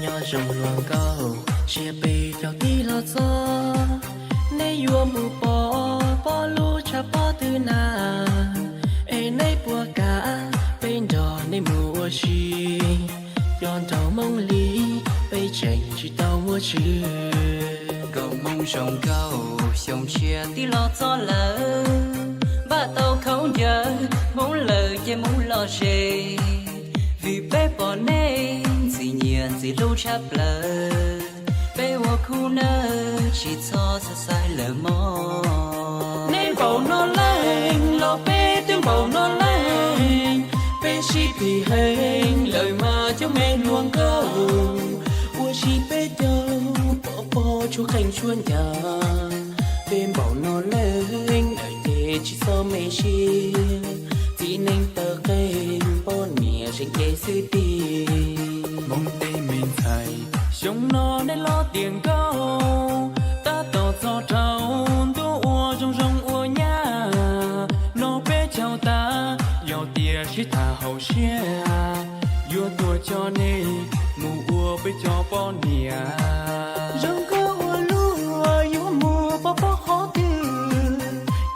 Nyob zoo hluas nkauj, sia peb caug tib los txog, neb yuav mus pom pob lub tshav pob twg na? Es neb puas kam peb nrog neb mus ua si? Cov nraug Hmoob li peb tseem tsis tau muaj tswv. Nkauj Hmoob zoo nkauj, xyoo tshiab tib los txog lawm, npaj tau khaub ncaws Hmoob lawm ces mus lom zem, vim peb pom neb ntxim nyiam ntxim hlub tshaj plaws, peb ua khub nawb tsis txhob xav xaib lawm mog. Neb npaum no leej los peb twb npaum no leej, peb sib phim heev lawm mas cov me hluas nkauj, ua si peb caug pov pob tshuab qeej tshuab ncas, peb npaum no leej lawm ces tsis txhob me siab, txiv neej tawv qeej poj niam zeem cev xwb tiag. Hmoob tej me ntxhais, xyoo no neb los tiav nkauj, tab tom txog rau ntuj ua zoo zoo ua nyab, no peb caug tas, yog tias sib tham hauv siab, yuav tuaj coj neb mus ua peb cov poj niam. Zoo nkauj ua luaj yuav mus pov pob qhov twg,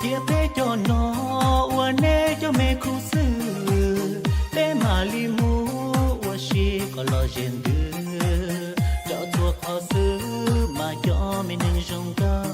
cia peb cov no ua neb cov me khub xwb, peb mam li mus ua si kom los zem ntws, rau txhua qhov xwb mas cov me neeg zoo nkauj.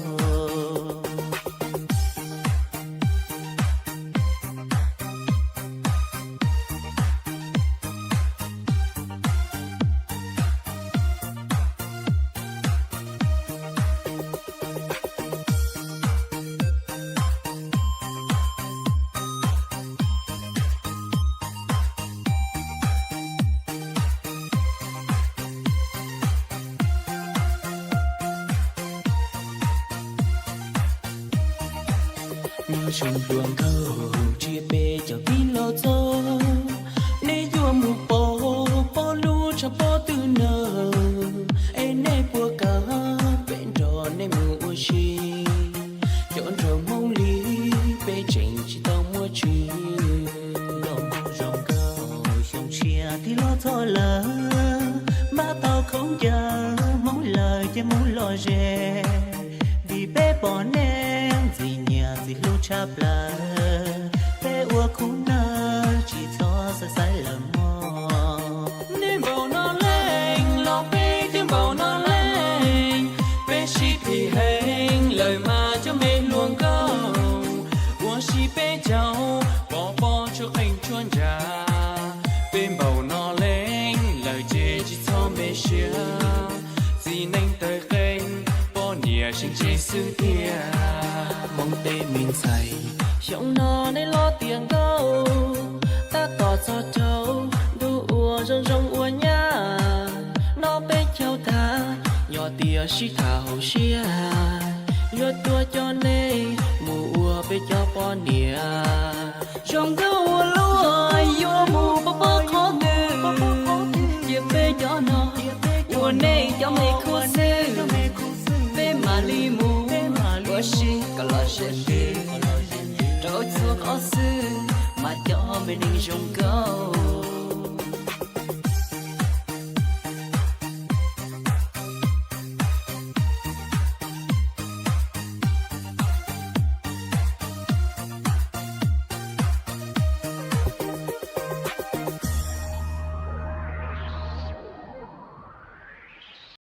Nyob zoo hluas nkauj, tsiab peb caug tib los txog, neb yuav mus pom pob lub tshav pob twg na? Es neb puas kam peb nrog neb mus ua si? Cov nraug Hmoob li peb tseem tsis tau muaj tswv. Nkauj Hmoob zoo nkauj, xyoo tshiab tib los txog lawm, npaj tau khaub ncaws Hmoob lawm ces mus lom zem, vim peb pom neb ntxim nyiam ntxim hlub tshaj plaws, peb ua khub nawb tsis txhob xav xaib lawm mog. Neb npaum no leej los peb twb npaum no leej, peb sib phim heev lawm mas cov me hluas nkauj, ua si peb caug pov pob tshuab qeej tshuab ncas, peb npaum no leej lawm ces tsis txhob me siab, txiv neej tawv qeej poj niam zeem cev xwb tiag. Hmoob tej me ntxhais, xyoo no neb los tiav nkauj, tab tom txog rau ntuj ua zoo zoo ua nyab, no peb caug tas, yog tias sib tham hauv siab, yuav tuaj coj neb mus ua peb cov poj niam. Zoo nkauj ua luaj yuav mus pov pob qhov twg, cia peb cov no ua neb cov me khub xwb, peb mam li mus ua si kom los zem ntws, rau txhua qhov xwb mas cov me neeg zoo nkauj.